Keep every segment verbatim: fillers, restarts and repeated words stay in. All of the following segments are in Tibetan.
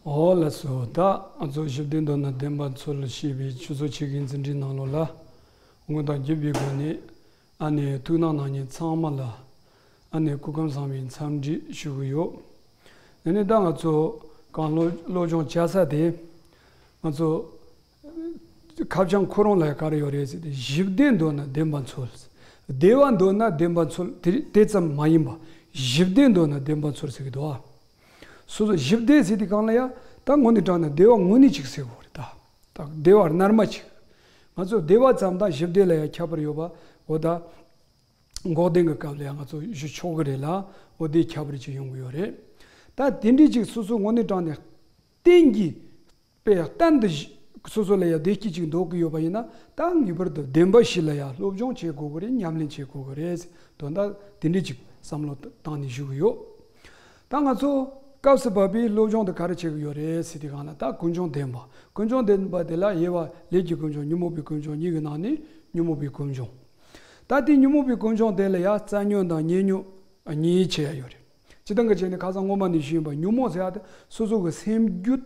འོ་ལགས་སོ། ད་ང་ཚོ་བཞི་ལྡན་མདོར་ན་བདེན་པ་འཚོལ་ཞེས་པའི་ཆུ་ཚོད་ཕྱེད་ཀའི་འཛིན་གྲྭའི་ནང་ལོགས་ལ་སྔོན་དང་བརྒྱུད་པའི་སྒོ་ནས་ཨ་ནི་ཐུགས་སྣང་གནང་མཁན་ཚང་མ་ལ་ཨ་ནི་སྐུ་ཁམས་བཟང་བའི་འཚམས་འདྲི་ཞུ་གི་ཡོད། དེ་ནས་ད་ང་ཚོ་གང་སློབ་སློབ་སྦྱོང་བྱ་ས་དེ་ང་ཚོ་ཁ་བྱང་ཁོ་རང་ལ་ཡང་ག་རེ་ཡོད་རེད་ཟེར་ཏེ། བཞི་ལྡན་མདོར་ན་བདེན་པ་འཚོལ། བདེ་བ་མདོར་ན་བདེན་པ་འཚོལ། དེ་དེ་ཙམ་མ་ཡིན་པ་བཞི་ལྡན་མདོར་ན་བདེན་པ་འཚོལ་ཟེར་གྱི་འདུག་ཨ། སོ་སོ་བཞི་ལྡན་ཟེར་དུས་སྒང་ལ་ཡང་ད་དངོས་གནས་དྲང་གནས་བདེ་བ་དངོས་གནས་གཅིག་ཟེར་དགོས་རེད་ད། ད་བདེ་བ་རྣལ་མ་གཅིག། ང་ཚོ་བདེ་བ་ཙམ་དང་བཞི་ལྡན་ལ་ཡང་ཁྱད་པར་ཡོད་པ། འོ་ད་འགོག་བདེན་གྱི་སྐབས་ལ་ཡང་ང་ཚོ་ཞུ་ཆོག་གི་རེད་ལ། འོ་དེ་ཁྱད་པར་ཅིག་ཡོང་གི་ཡོད་རེད། ད་དེ་འདྲའི་ཅིག་སོ་སོ་དངོས་གནས་དྲང་གནས་གཏན་གྱི་དཔེ་གཏན་དུ་བཞི་སོ་སོ་ལ་ཡང་བདེ་སྐྱིད་ཅིག་འདོད་ཀྱི་ཡོད་པ་ཡིན་ན། ད་ངེས་པར་དུ་བདེན་པ་བཞི་ལ་ཡང་སློབ་སྦྱོང་བྱེད་དགོས་ཀྱི་རེད། ཉམས་ལེན་བྱེད་དགོས་ཀྱི་རེད། དོན་དག་དེ་འདྲ་ཅིག་བསམ་བློ་བཏང་ནས་ཞུ་གི་ཡོད། ད་ང་ཚོ་སྐབས་སུ་བབས་པའི་སློབ་སྦྱོང་དེ་ག་རེ་བྱེད་ཀྱི་ཡོད་རེད་ཟེར་དུས་སྒང་ལ། ད་ཀུན་འབྱུང་བདེན་པ། ཀུན་འབྱུང་བདེན་པ་དེ་ལ་དབྱེ་བ་ལས་ཀྱི་ཀུན་འབྱུང་ཉོན་མོངས་པའི་ཀུན་འབྱུང་གཉིས་ཀྱི་ནང་ནས་ཉོན་མོངས་པའི་ཀུན་འབྱུང་། ད་དེ་ཉོན་མོངས་པའི་ཀུན་འབྱུང་དེ་ལ་ཡང་རྩ་ཉོན་དང་ཉེ་ཉོན་གཉིས་ཕྱེ་ཡ་ཡོད་རེད། སྤྱིར་བཏང་གི་བྱས་ནས་ཁ་སང་སྔོན་མ་ནས་ཞུས་པ་ཉོན་མོངས་ཟེར་ཡ་དེ་སོ་སོ་གི་སེམས་རྒྱུད་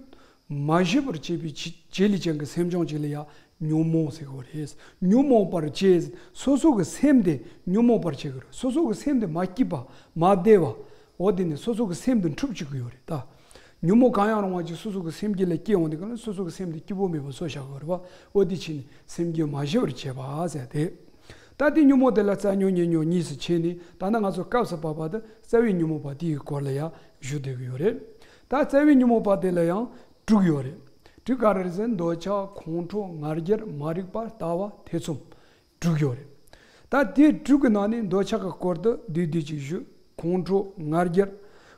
མ་ཞི་བར་བྱེད་པའི་བྱེད་ལས་ཅན་གྱི་སེམས་བྱུང་ཅིག་ལ་ཡང་ཉོན་མོངས་ཟེར་གྱི་ཡོད་རེད། ཉོན་མོངས་པར་བྱེད། སོ་སོ་གི་སེམས་དེ་ཉོན་མོངས་པར་བྱེད་ཀྱི་རེད། སོ་སོ་གི་སེམས་དེ་མ་སྐྱིད་པ་མ་བདེ་བ། འོ་དེ་ནི་སོ་སོ་གི་སེམས་དེ་འཁྲུག་བཅུག་གི་ཡོད་རེད་ད། ཉོན་མོངས་གང་ཡང་རུང་བ་ཅིག་སོ་སོ་གི་སེམས་རྒྱུད་ལ་སྐྱེ་འོང་དུས་སྒང་ལ་སོ་སོ་གི་སེམས་དེ་སྐྱིད་པོ་མེད་པ་བཟོ་བཞག་གི་ཡོད་རེད་བ། འོ་དེ་བྱས་ནས་སེམས་རྒྱུད་མ་ཞི་བར་བྱེད་པ་ཟེར་ཏེ། ད་དེ་ཉོན་མོངས་དེ་ལ་རྩ་ཉོན་ཉེ་ཉོན་གཉིས་སུ་ཕྱེ་ནས། ད་ནི་ང་ཚོ་སྐབས་སུ་བབས་པ་དེ་རྩ་བའི་ཉོན་མོངས་པ་དེའི་སྐོར་ལ་ཡང་ཞུ་བསྡད་ཀྱི་ཡོད་རེད། ད་རྩ་བའི་ཉོན་མོངས་པ་དེ་ལ་ཡང་དྲུག་ཡོད་རེད། དྲུག་ག་རེ་རེད་ཟེར་ན། འདོད་ཆགས། ཁོང་ཁྲོ། ང་རྒྱལ། མ་རིག་པ། ལྟ་བ། ཐེ་ཚོམ། དྲུག་ཡོད་རེད། ད་དེ་དྲུག་གི་ནང་ནས་འདོད་ཆགས་ཀྱི་སྐོར་དུ་བསྡུས་བསྡུས་ཅིག་ཞུ། ཁོང་ཁྲོ། ང་རྒྱལ།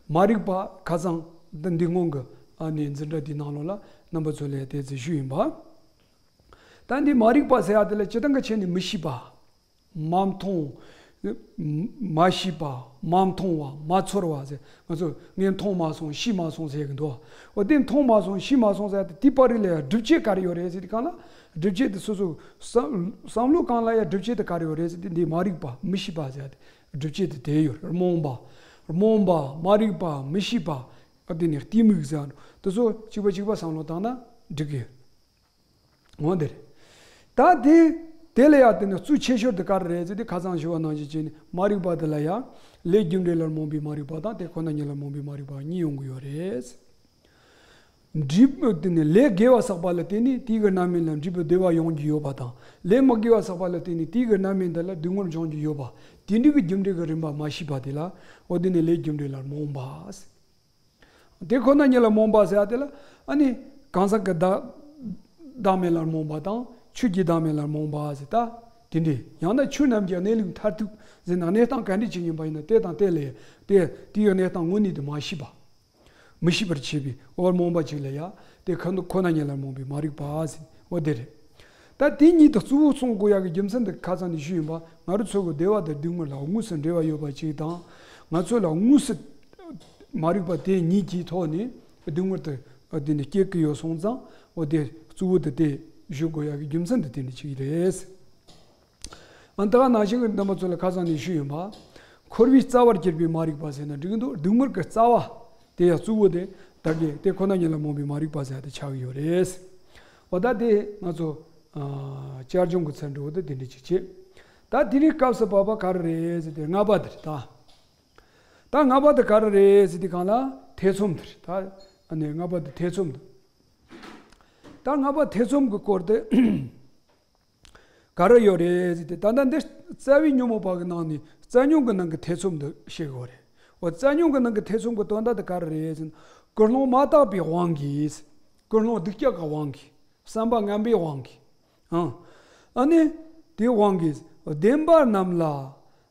མ་རིག་པ། ཁ་སང་འདི་འདི་སྔོན་གྱི་ཨ་ནི་འཛིན་གྲྭ་འདིའི་ནང་ལོགས་ལ་རྣམ་པ་ཚོ་ལ་དེ་ཚོ་ཞུས་ཡིན་པ། ད་འདི་མ་རིག་པ་ཟེར་ཡ་དེ་ལ་སྤྱིར་བཏང་གི་ཆ་ནས་མི་ཤེས་པ། མ་མཐོང་། མ་ཤེས་པ། མ་མཐོང་བ། མ་ཚོར་བ་ཟེར། ང་ཚོ་ངས་མཐོང་མ་སོང་། ཤེས་མ་སོང་ཟེར་གྱི་འདུག་འོ་དེ་མཐོང་མ་སོང་། ཤེས་མ་སོང་ཟེར་ཡ་དེ། དེའི་བར་རིགས་ལ་ཡང་སྒྲུབ་བྱེད་ག་རེ་ཡོད་རེད་ཟེར་དུས་སྒང་ལ། སྒྲུབ་བྱེད་དེ་སོ་སོ་བསམ་བསམ་བློ་སྒང་ལ་ཡང་སྒྲུབ་བྱེད་དེ་ག་རེ་ཡོད་རེད་ཟེར་དུས། འདི་མ་རིག་པ། མི་ཤེས་པ་ཟེར་ཡ་དེ་སྒྲུབ་བྱེད་དེ་དེ་ཡོད་རེད། རྨོངས་པ། རྨོངས་པ། མ་རིག་པ། མི་ཤེས་པ། ཨ་དེ་ནས་གཏི་མུག་ཟེར་ཡ་དེ་ཚོ་གཅིག་པ་གཅིག་པ་བསམ་བློ་བཏང་ན་འགྲིག་གི་ཡོད། འོ་དེ་རེད། ད་དེ་དེ་ལ་ཡང་དེ་ནི་གཙོ་ཆེ་ཤོས་དེ་ག་རེ་རེད་ཟེར་དུས། ཁ་སང་ཞུ་བ་ནང་བཞིན་བྱས་ནས་མ་རིག་པ་དེ་ལ་ཡང་ལས་རྒྱུ་འབྲས་ལ་རྨོངས་པའི་མ་རིག་པ་དང་། དེ་ཁོ་ན་ཉིད་ལ་རྨོངས་པའི་མ་རིག་པ་གཉིས་ཡོང་གི་ཡོད་རེད། འབྲས་བུ་དེ་ནི་ལས་དགེ་བ་བསགས་པ་ལ་བརྟེན་ནས་དེའི་གི་རྣམ་སྨིན་ལ་འབྲས་བུ་བདེ་བ་ཡོང་རྒྱུ་ཡོད་པ་དང་། ལས་མི་དགེ་བ་བསགས་པ་ལ་བརྟེན་ནས་དེའི་གི་རྣམ་སྨིན་དེ་ལ་སྡུག་བསྔལ་འབྱུང་རྒྱུ་ཡོད་པ། དེ་འདྲའི་གི་རྒྱུ་འབྲས་ཀྱི་རིམ་པ་མ་ཤེས་པ་དེ་ལ། འོ་དེ་ནི་ལས་རྒྱུ་འབྲས་ལ་རྨོངས་པ། དེ་ཁོ་ན་ཉིད་ལ་རྨོངས་པ་ཟེར་ཡ་དེ་ལ། ཨ་ནི་གང་ཟག་གི་བདག་བདག་མེད་ལ་རྨོངས་པ་དང་། ཆོས་ཀྱི་བདག་མེད་ལ་རྨོངས་པ་ཟེར། ད་དེ་འདྲའི། ཡང་ན་ཆོས་རྣམས་ཀྱི་གནས་ལུགས་མཐར་ཐུག་ཟེར་ན། གནས་སྟངས་ག་འདྲ་ཅིག་ཡིན་པ་ཡིན་ན། དེ་དང་དེ་ལས་དེ་དེའི་གནས་སྟངས་དངོས་གནས་དེ་མ་ཤེས་པ། མི་ཤེས་པར་བྱེད་པའི་འོ་རྨོངས་པ་ཅིག་ལ་ཡང་དེ་ཁོ་ན་ཁོ་ན་ཉིད་ལ་རྨོངས་པའི་མ་རིག་པ་ཟེར། འོ་དེ་རེད། ད་དེ་གཉིས་དང་གཙོ་བོ་མཚུངས་དགོས་ཡག་གི་རྒྱུ་མཚན་དེ་ཁ་སང་ནས་ཞུས་ཡིན་པ། ང་རང་ཚོ་གི་བདེ་བ་དང་སྡུག་བསྔལ་ལ་དངོས་སུ་འབྲེལ་བ་ཡོད་པ་ཅིག་དང་། ང་ཚོ་ལ་དངོས་སུ་མ་རིག་པ་དེ་གཉིས་ཀྱི་ཐོག་ནས་སྡུག་བསྔལ་དེ་དེ་ནས་སྐྱེ་གི་ཡོད་སོང་ཙང་། འོ་དེ་གཙོ་བོ་དེ་དེ་ཞུ་དགོས་ཡག་གི་རྒྱུ་མཚན་དེ་དེ་འདྲ་ཅིག་རེད། ཨ་ད་ག་ནང་བཞིན་གྱི་རྣམ་པ་ཚོ་ལ་ཁ་སང་ནས་ཞུས་ཡིན་པ། འཁོར་བའི་རྩ་བར་གྱུར་པའི་མ་རིག་པ་ཟེར་ན་འགྲིག་གི་འདུག་སྡུག་བསྔལ་གྱི་རྩ་བ་དེ་ཡང་གཙོ་བོ་དེ་ད་གི་དེ་ཁོ་ན་ཉིད་ལ་རྨོངས་པའི་མ་རིག་པ་ཟེར་ཡ་དེ་ཆགས་ཀྱི་ཡོད་རེད། འོ་ད་དེ་ང་ཚོ་ཨ་བསྐྱར་སྦྱོང་གི་ཚན་འགྲོ་དེ་དེ་འདྲ་ཅིག་བྱེད། ད་དེ་རིང་སྐབས་སུ་བབས་པ་ག་རེ་རེད་ཟེར་དུས། ལྔ་པ་དེ་རེད་ད། ད་ལྔ་པ་དེ་ག་རེ་རེད་ཟེར་དུས་སྒང་ལ་ཐེ་ཚོམ་དེ་རེད་ད། ཨ་ནི་ལྔ་པ་དེ་ཐེ་ཚོམ་དེ། ད་ལྔ་པ་ཐེ་ཚོམ་གྱི་སྐོར་དེ་ག་རེ་ཡོད་རེད་ཟེར་ཏེ། ད་ལྟ་འདི་རྩ་བའི་ཉོན་མོངས་པ་གི་ནང་ནས་རྩ་ཉོན་གྱི་ནང་གི་ཐེ་ཚོམ་འདི་བཤད་དགོས་རེད། འོ་རྩ་ཉོན་གྱི་ནང་གི་ཐེ་ཚོམ་གྱི་དོན་དག་དེ་ག་རེ་རེད་ཟེར་ན། ཀུན་སློང་མ་དག་པའི་དབང་གིས། ཀུན་སློང་སྡུག་ཅག་གི་དབང་གིས། བསམ་པ་ངན་པའི་དབང་གིས། ཨང་། ཨ་ནི་དེའི་དབང་གིས་བདེན་པ་རྣམས་ལ་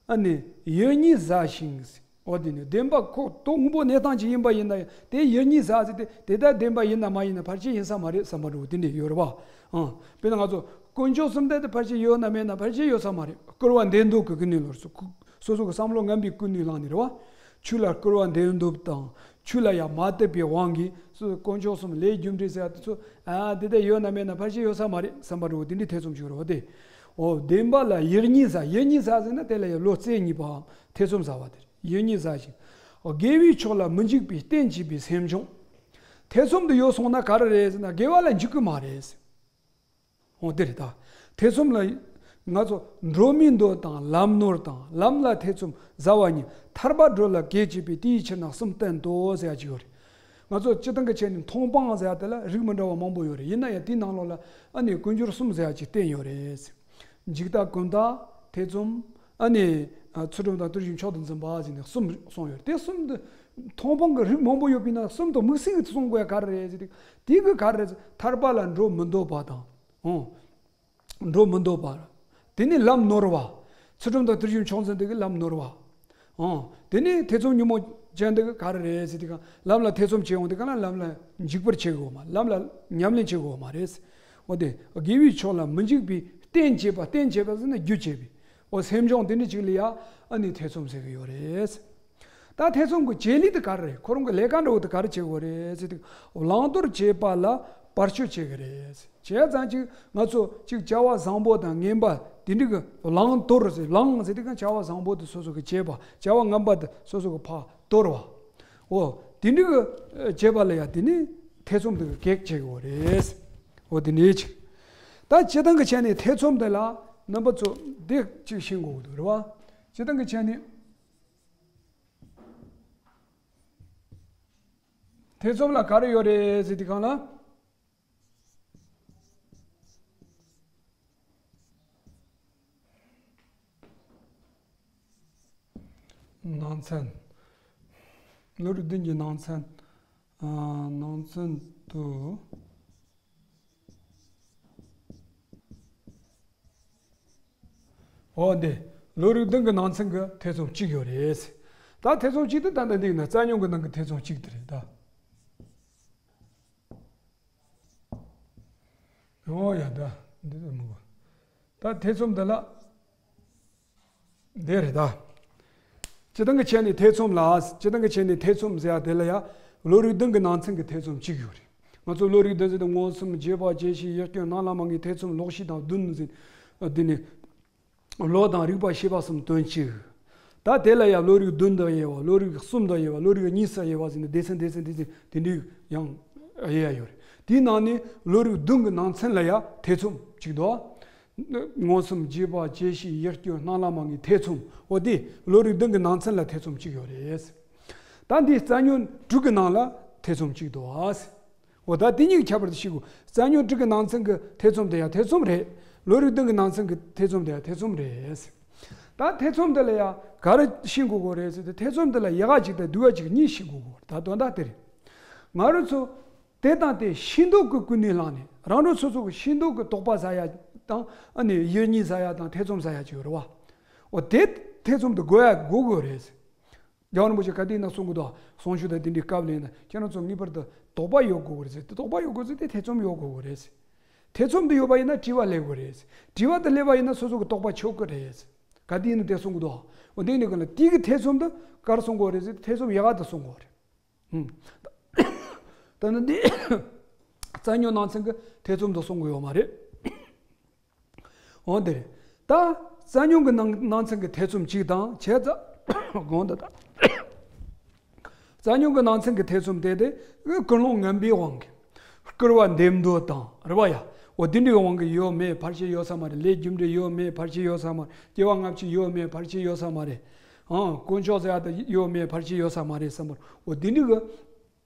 ཨ་ནི་ཡིད་གཉིས་ཟ་ཞིང་། འོ་དེ་ནི་བདེན་པ་ཁོ་དོན་དངོས་པོ་གནས་སྟངས་ཅིག་ཡིན་པ་ཡིན་ན་ཡང་དེ་ཡིད་གཉིས་ཟ་ཟེར་ཏེ། དེ་ལྟར་བདེན་པ་ཡིན་ན་མ་ཡིན་ན་ཕལ་ཆེར་ཡིན་ས་མ་རེད་བསམ་པ་འདྲ་བོ་དེ་འདྲ་ཡོད་རེད་བ། ཨང་། དཔེར་ན་ང་ཚོ་དཀོན་མཆོག་གསུམ་ལྡན་དེ་ཕལ་ཆེར་ཡོད་ན་མེད་ན་ཕལ་ཆེར་ཡོད་ས་མ་རེད། སྐུར་བ་འདེབས་འདོད་ཀྱི་ཀུན་ནས་བསླངས་སོ། སོ་སོ་གི་བསམ་བློ་ངན་པའི་ཀུན་ནས་བསླངས་ནས་རེད་བ། ཆོས་ལ་སྐུར་བ་འདེབས་འདོད་དང་། ཆོས་ལ་ཡང་མ་དད་པའི་དབང་གིས། སོ་སོ་དཀོན་མཆོག་གསུམ་ལས་རྒྱུ་འབྲས་ཟེར་ཡ་དེ་ཚོ། ཨ་དེ་ལྟར་ཡོད་ན་མེད་ན་ཕལ་ཆེར་ཡོད་ས་མ་རེད་བསམ་པ་འདྲ་བོ་དེ་འདྲའི་ཐེ་ཚོམ་ཅིག་རེད་བ་དེ། འོ་བདེན་པ་ལ་ཡིད་གཉིས་ཟ། ཡིད་གཉིས་ཟ་ཟེར་ན་དེ་ལ་ཡང་བློ་རྩེ་གཉིས་པའམ་ཐེ་ཚོམ་ཟ་བ་དེ་རེད། ཡིད་གཉིས་ཟ་ཞིང་། དགེ་བའི་ཕྱོགས་ལ་མི་འཇུག་པའི་རྟེན་བྱེད་པའི་སེམས་བྱུང་། ཐེ་ཚོམ་དུ་ཡོད་སོང་ན་ག་རེ་རེད་ཟེར་ན། དགེ་བ་ལ་འཇུག་གི་མ་རེད། འོ་དེ་རེད་ད། ཐེ་ཚོམ་ལ། ང་ཚོ་འགྲོ་མིའི་མདོ་དང་ལམ་ནོར་དང་ལམ་ལ་ཐེ་ཚོམ་ཟ་བ་ཉིད་ཐར་པ་སྒྲུབ་ལ་གེགས་བྱེད་པས་དེ་ཡི་ཕྱིར་ན་གསུམ་བསྟན་ཏོ་ཟེར་ཡ་ཅིག་ཡོད་རེད། ང་ཚོ་སྤྱིར་བཏང་གི་བྱས་ནས་མཐོང་སྤང་ཟེར་ཡ་དེ་ལ་རིགས་མི་འདྲ་བ་མང་པོ་ཡོད་རེད། ཡིན་ན་ཡང་དེའི་ནང་ལོགས་ལ་ཨ་ནི་ཀུན་སྦྱོར་གསུམ་ཟེར་ཡ་ཅིག་བསྟན་ཡོད་རེད། འཇིག་ལྟ་ཀུན་བརྟགས། ཐེ་ཚོམ། ཨ་ནི་ཚུལ་ཁྲིམས་དང་བརྟུལ་ཞུགས་མཆོག་ཏུ་འཛིན་པ་ཟེར་ནས་གསུམ་གསུངས་ཡོད་རེད། དེ་གསུམ་དུ་མཐོང་སྤང་གི་རིགས་མང་པོ་ཡོད་པས་ན་གསུམ་དུ་དམིགས་བསལ་གྱི་གསུང་དགོས་ཡ་ག་རེ་རེད་ཟེར་དུས། དེ་གི་ག་རེ་རེད་ཟེར། ཐར་པ་ལ་འགྲོ་མི་འདོད་པ་དང་། འོང་། འགྲོ་མི་འདོད་པ། དེ་ནས་ལམ་ནོར་བ། ཚུལ་ཁྲིམས་དང་བརྟུལ་ཞུགས་མཆོག་འཛིན་དེ་གི་ལམ་ནོར་བ། འོང་། དེ་ནས་ཐེ་ཚོམ་ཉོན་མོངས་ཅན་དེ་གི་ག་རེ་རེད་ཟེར་དུས་གང་ལམ་ལ་ཐེ་ཚོམ་བྱེད་འོང་དུས་གང་ལ་ལམ་ལ་འཇུག་པར་བྱེད་དགོས་མ། ལམ་ལ་ཉམས་ལེན་བྱེད་དགོས་མ་རེད། འོ་དེ་དགེ་བའི་ཕྱོགས་ལ་མི་འཇུག་པའི་རྟེན་བྱེད་པ། རྟེན་བྱེད་པ་ཟེར་ན་རྒྱུ་བྱེད་པའི། འོ་སེམས་བྱུང་དེ་འདྲ་ཅིག་ལ་ཡ་ཨ་ནི་ཐེ་ཚོམ་ཟེར་གི་ཡོད་རེད། ད་ཐེ་ཚོམ་གྱི་བྱེད་ལས་དེ་ག་རེ་རེད། ཁོ་རང་གི་ལས་ཀ་འདྲ་བོ་དེ་ག་རེ་བྱེད་དགོས་རེད་ཟེར་དུས། བླང་དོར་བྱེད་པ་ལ་བར་ཆད་བྱེད་གི་རེད། བྱས་ཙང་ཅིག་ང་ཚོ་ཅིག་བྱ་བ་བཟང་པོ་དང་ངན་པ་དེ་འདྲ་གི་བླང་དོར་ཟེར། བླང་ཟེར་དུས་གང་བྱ་བ་བཟང་པོ་དེ་སོ་སོ་གི་བྱེད་པ། བྱ་བ་ངན་པ་དེ་སོ་སོ་གི་ཕར་དོར་བ། འོ་དེ་འདྲ་གི་བྱེད་པ་ལ་ཡ་དེ་ནི་ཐེ་ཚོམ་དེ་གི་གེགས་བྱེད་དགོས་རེད། འོ་དེ་འདྲ་ཅིག་ད་སྤྱིར་བཏང་གི་བྱས་ནས་ཐེ་ཚོམ་དེ་ལ་རྣམ་པ་ཚོ་འདི་ཅིག་ཤེས་དགོས་ཀྱི་འདུག་རེད་བ། སྤྱིར་བཏང་གི་བྱས་ནས། ཐེ་ཚོམ་ལ་ག་རེ་ཡོད་རེད་ཟེར་དུས་གང་ལ། ནང་ཚན། བློ་རིག་བདུན་གྱི་ནང་ཚན། ཨ། ནང་ཚན་དུ། འོ་འདི། བློ་རིག་བདུན་གྱི་ནང་ཚན་གྱི་ཐེ་ཚོམ་གཅིག་ཡོད་རེད། ད་ཐེ་ཚོམ་གཅིག་དེ་ད་ལྟ་འདི་ཡིན་ན་རྩ་རྙོག་གི་ནང་གི་ཐེ་ཚོམ་གཅིག་དེ་རེད་ད། འོ་ཡ་ད། འདི་ད་མི་དགོས། ད་ཐེ་ཚོམ་འདི་ལ། འདི་རེད་ད། སྤྱིར་བཏང་གི་ཆ་ནས་ཐེ་ཚོམ་ལ། སྤྱིར་བཏང་གི་ཆ་ནས་ཐེ་ཚོམ་ཟེར་ཡ་དེ་ལ་ཡ། བློ་རིག་བདུན་གྱི་ནང་ཚན་གྱི་ཐེ་ཚོམ་གཅིག་ཡོད་རེད། ང་ཚོ་བློ་རིག་བདུན་ཟེར་དུས་མངོན་སུམ། རྗེས་དཔག་བཅད་ཤེས། ཡིད་སྐྱོ། སྣང་ལམ་གཉིས། ཐེ་ཚོམ། ལོག་ཤེས་དང་བདུན་ཟེར། འདི་ནི། བློ་དང་རིག་པ་ཤེས་པ་གསུམ་དོན་གཅིག་ད་དེ་ལ་ཡང་བློ་རིག་བདུན་དུ་དབྱེ་བ། བློ་རིག་གསུམ་དུ་དབྱེ་བ། བློ་རིག་གཉིས་སུ་དབྱེ་བ་ཟེར་ནས་སྡེ་ཚན་སྡེ་ཚན་སྡེ་ཚན་དེ་འདྲའི་ཡང་དབྱེ་ཡ་ཡོད་རེད། དེའི་ནང་ནས་བློ་རིག་བདུན་གྱི་ནང་ཚན་ལ་ཡང་ཐེ་ཚོམ་གཅིག་འདུག་མངོན་སུམ། རྗེས་དཔག་བཅད་ཤེས། ཡིད་སྐྱོ། སྣང་ལམ་གཉིས། ཐེ་ཚོམ། འོ་དེ་བློ་རིག་བདུན་གྱི་ནང་ཚན་ལ་ཐེ་ཚོམ་གཅིག་ཡོད་རེད། ད་འདི་རྩ་རྙོག་དྲུག་གི་ནང་ལ་ཐེ་ཚོམ་གཅིག་འདུག་འོ་ད་དེ་གཉིས་ཀྱི་ཁྱད་པར་དེ་ཤེས་དགོས། རྩ་རྙོག་དྲུག་གི་ནང་ཚན་གྱི་ཐེ་ཚོམ་དེ་ཡང་ཐེ་ཚོམ་རེད། བློ་རིག་བདུན་གྱི་ནང་ཚན་གྱི་ཐེ་ཚོམ་དེ་ཡང་ཐེ་ཚོམ་རེད། ད་ཐེ་ཚོམ་དེ་ལ་ཡང་ག་རེ་ཤེས་དགོས་དགོས་རེད་ཟེར་ཏེ། ཐེ་ཚོམ་དེ་ལ་ཡག་ག་གཅིག་དང་སྡུག་ག་གཅིག་གཉིས་ཤེས་དགོས་དགོས་རེད། ད་དོན་དག་དེ་རེད། ང་རང་ཚོ་དེ་དང་དེ་ཤེས་མདོག་གི་ཀུན་ནས་བསླངས་ནས། རང་རང་སོ་སོ་གི་ཤེས་མདོག་གི་དོགས་པ་ཟ་ཡ་དང་། ཨ་ནི་ཡིད་གཉིས་ཟ་ཡ་དང་ཐེ་ཚོམ་ཟ་ཡ་ཅིག་ཡོད་རེད་བ། འོ་དེ་ཐེ་ཚོམ་དེ་དགོས་ཡ་དགོས་དགོས་རེད། རྒྱལ་བ་རིན་པོ་ཆེ་ག་དུས་ཡིན་ན་གསུང་གི་འདུག་གསུང་ཆོས་དང་དེ་འདྲའི་སྐབས་ལ་ཡིན་ན། ཁྱེད་རང་ཚོ་ངེས་པར་དུ་དོགས་པ་ཡོད་དགོས་ཀྱི་རེད་ཟེར་ཏེ། དོགས་པ་ཡོད་དགོས་ཟེར་ཏེ་ཐེ་ཚོམ་ཡོད་དགོས་ཀྱི་རེད་ཟེར། ཐེ་ཚོམ་དེ་ཡོད་པ་ཡིན་ན་དྲི་བ་སླེབས་དགོས་རེད་ཟེར། དྲི་བ་དེ་སླེབས་པ་ཡིན་ན་སོ་སོ་གི་དོགས་པ་ཆོད་ཀྱི་རེད་ཟེར། ག་དུས་ཡིན་ན་དེ་གསུང་གི་འདུག་འོ་དེ་ནི་ག་ལ་དེ་གི་ཐེ་ཚོམ་དེ་ག་རེ་གསུང་དགོས་རེད་ཟེར་ཏེ། ཐེ་ཚོམ་ཡག་ག་དེ་གསུང་དགོས་རེད། ཧུམ། ད་ནི་འདི་རྩ་རྙོག་ནང་ཚན་གྱི་ཐེ་ཚོམ་དེ་གསུང་གི་ཡོད་མ་རེད། འོ་དེ་རེད། ད་རྩ་རྙོག་གི་ནང་ནང་ཚན་གྱི་ཐེ་ཚོམ་གཅིག་དང་། བྱས་ཙང་གོང་དུ་ད། རྩ་རྙོག་གི་ནང་ཚན་གྱི་ཐེ་ཚོམ་དེ་དེ་ཀུན་སློང་ངན་པའི་དབང་གིས། སྐུར་བ་འདེབས་འདོད་དང་རེད་བ་ཡ། འོ་དེ་འདྲའི་དབང་གིས་ཡོད་མེད་ཕལ་ཆེར་ཡོད་ས་མ་རེད། ལས་རྒྱུ་འབྲས་ཡོད་མེད་ཕལ་ཆེར་ཡོད་ས་མ་རེད། སྐྱེ་བ་སྔ་ཕྱི་ཡོད་མེད་ཕལ་ཆེར་ཡོད་ས་མ་རེད། ཨང་། དཀོན་མཆོག་ཟེར་ཡ་དེ་ཡོད་མེད་ཕལ་ཆེར་ཡོད་ས་མ་རེད་བསམ་པར། འོ་དེ་འདྲའི་གི་